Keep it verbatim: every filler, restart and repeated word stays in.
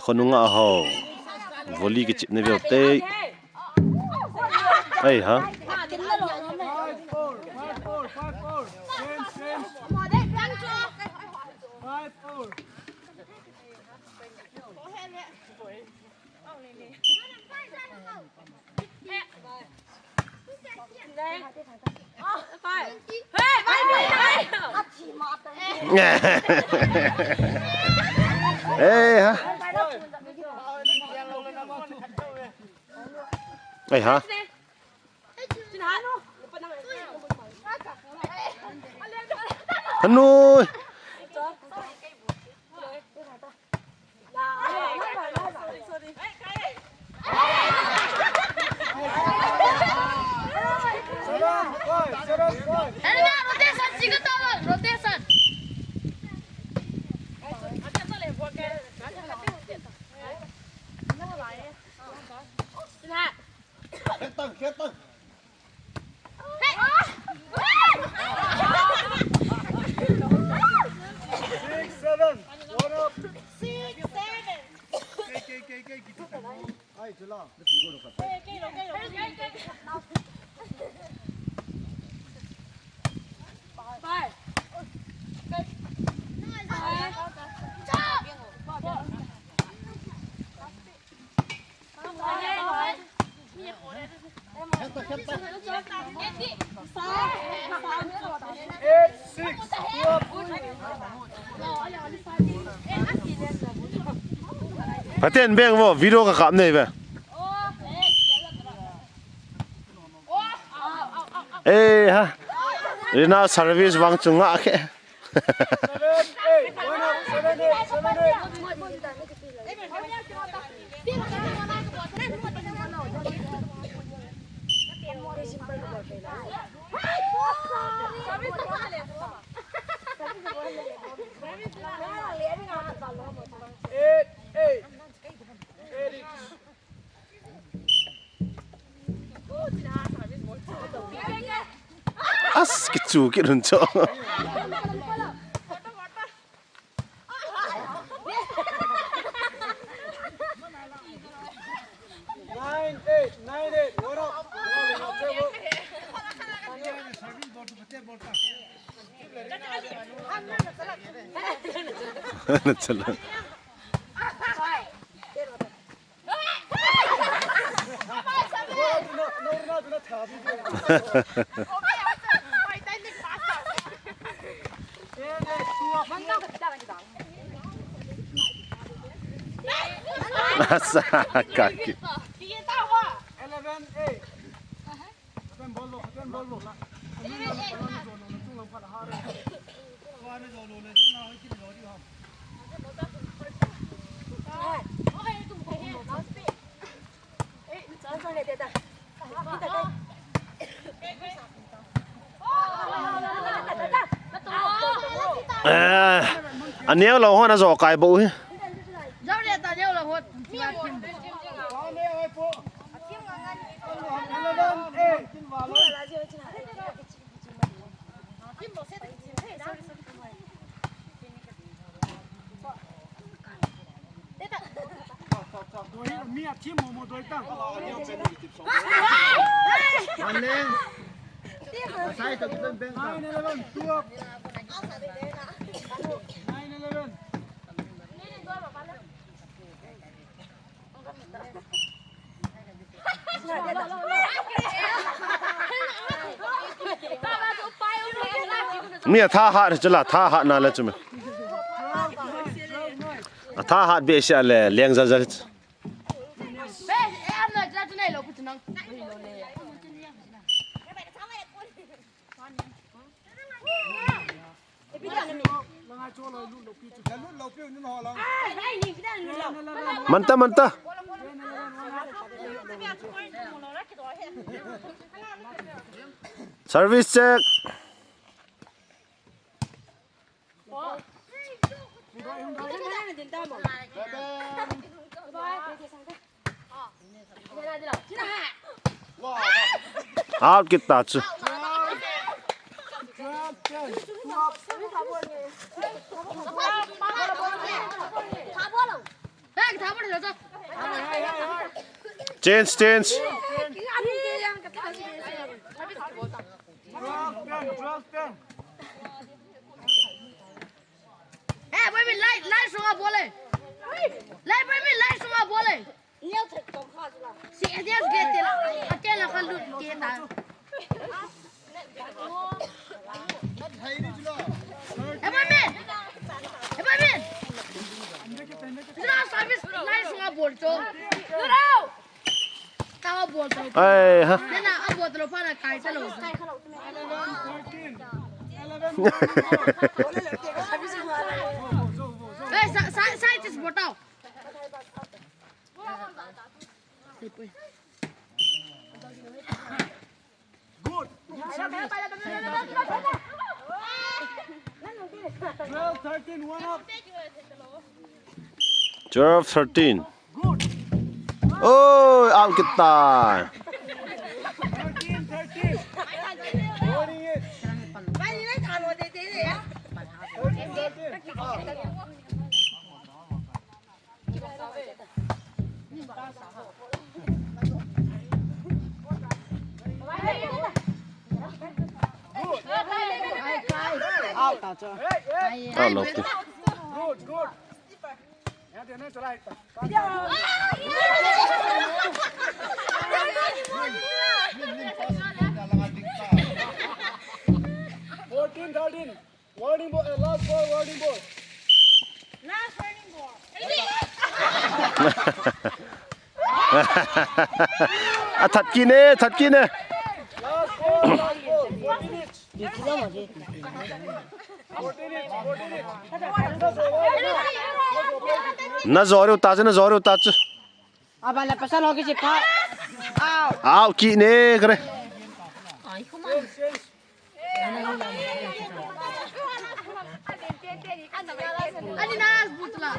Khonunga ho. Volley kichepna veu te. Ei ha. Five four, five four, five four. Change, change. Five four. Ei ha. Ei ha. Hanoi. Rotation, sige, tawag. Rotation. Khetang, khetang. Six, seven. One up. Six, seven. Kei, kei, kei, kei, kei. Ai, chula. Five. Eight, six, two up. Phaten beng vo, video ka kap nei ve. Eh, ha. Rina service vang chunga ke. Seven, eight, one up, seven, eight, seven, eight. Eight, eight. Eight each. As, kichu kit lhon chu. Nine eight, nine eight, one up. Chala. Nasa kaki. Eh, aneo lou hon ajo kai bou hi. Nine eleven, two up. Nine eleven. Mi atha hat chu la, tha hat na le chu me. Atha hat be sia le, leng ja ja. Manta, manta. Service check. Out kit ta chu. Change, change. Eh, boy, me lai, lai sunga bol e. Lai, boy, me lai sunga bol e. Si, dia gate la. Ate la kalut ke ta. Eh, boy, me. Eh, boy, me. Jira service lai sunga bol to. Tawa bol to. Ai, ha. Nana, a bol to pa na kai ta lo. Eh, sa, sa, sa, just bol to. Good. Twelve, thirteen, one up. Twelve, thirteen. Good. Oh, out kita. Thirteen, thirteen. Forty-eight. Thirteen, thirteen. Out, lopi. Good, good. Fourteen, thirteen. Warning ball, uh, last ball, warning ball. Last warning ball. A that kit e, that kit e. Last ball, last ball. Fourteen each. Fourteen each, fourteen each. Na jori uta chu, na jori uta chu. Abala pasal hoki si pa. Au. Au, kit e, kare. Ani na butla.